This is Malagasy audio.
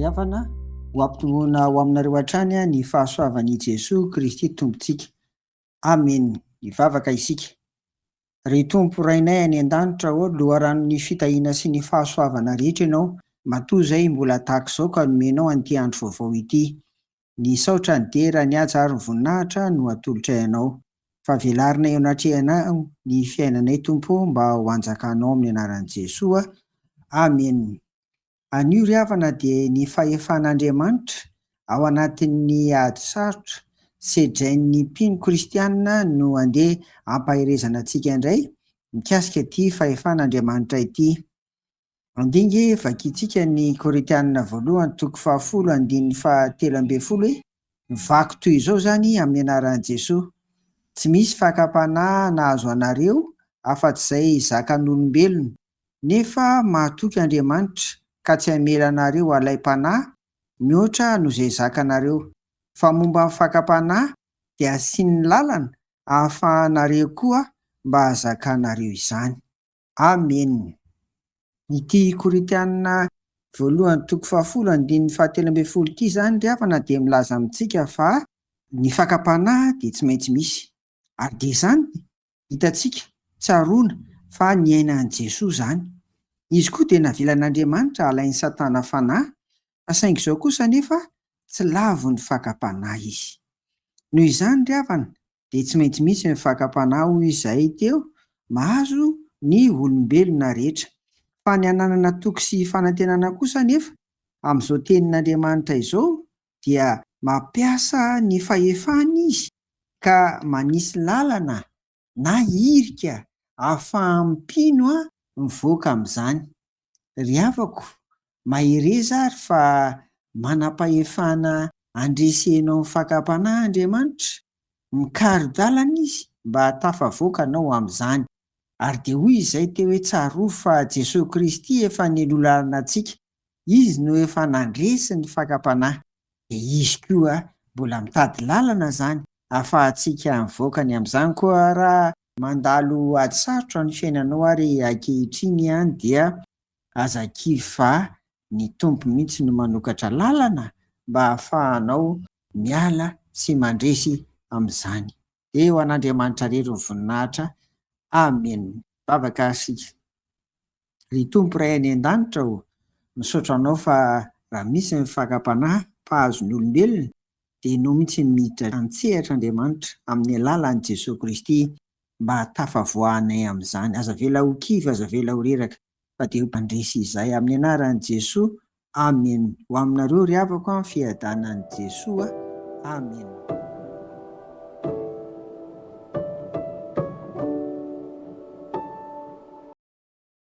Ry havana, ho ampitomboina ho aminareo hatrany ny fahasoavan'i Jesoa Kristy Tompontsika. Amena. Hivavaka isika. Ry Tompo Rainay any an-danitra ô, loharanon'ny fitahiana sy ny fahasoavana rehetra Ianao, matoa izay mbola tahaka izao ka nomenao an'ity andro vaovao ity. Ny saotra, ny dera, ny haja ary ny voninahitra no atolotray Anao. Fa velarina eo anatrehanao ny fiainanay Tompo ô mba ho hanjakanao amin'ny anaran'i Jesoa. Amena. Anio ry havana dia ny fahefan'Andriamanitra ao anatin'ny ady sarotra sedrain'ny mpino kristiana no andeha hampaherezana antsika indray mikasika ity fahefan'Andriamanitra ity. Andeha nge vakintsika ny Korintianina voalohany toko fahafolo andininy faha 13 e! Mivaky toy izao izany amin'ny anaran'i Jesoa, Tsy misy fakam-panahy nahazo anareo afa-tsy izay zakan'olombelona, nefa mahatoky Andriamanitra ka tsy hamela anareo halaim-panahy mihoatra noho izay zakanareo, fa momba ny fakam-panahy dia asiany lalana ahafahanareo koa mba hahazakanareo izany. Amena. Ity Korintiana voalohany toko fahafolo andininy faha 13 ity izany ry havana dia milaza amintsika fa ny fakam-panahy dia tsy maintsy misy. Ary dia izany hitantsika, tsaroana fa niainan'i Jesoa izany. Izy koa dia navelan'Andriamanitra halain'i Satana fanahy, fa saingy izao kosa anefa tsy lavon'ny fakam-panahy izy. Noho izany ry havana dia tsy maintsy misy ny fakam-panahy hoy izahay teo mahazo ny olombelona rehetra. Fa ny hananana toky sy fanantenana kosa anefa amin'izao tenin'Andriamanitra izao dia mampiasa ny fahefany izy ka manisy lalana na hirika ahafahan'ny mpino mivoaka amin'izany. Ry havako, mahereza ary fa manam-pahefana handresenao ny fakam-panahy Andriamanitra, mikaro-dalana Izy mba hahatafavoaka anao amin'izany. Ary dia hoy izay teo hoe tsarovy fa Jesoa Kristy efa nialoha antsika, Izy no efa nandresy ny fakam-panahy, dia Izy koa mbola mitady lalana izany ahafahantsika mivoaka ny amin'izany koa raha mandalo ady sarotra ny fiainanao ary ankehitriny ihany dia aza kivy fa ny Tompo mihitsy no manokatra lalana mba ahafahanao miala sy mandresy amin'izany. Dia ho an'Andriamanitra irery ny voninahitra. Amen. Vavaka isika. Ry Tompo Ray any an-danitra ô, misaotra Anao fa raha misy ny fakam-panahy mpahazo ny olombelona dia Ianao mihitsy no miditra an-tsehatra Andriamanitra amin'ny alalan'i Jesoa Kristy mba hahatafavoahanay amin'izany. Aza avela ho kivy, aza avela ho reraka fa dia ho mpandresy izahay amin'ny anaran'i Jesoa. Amen. Ho aminareo ry havako an, fiadanan'i Jesoa. Amen.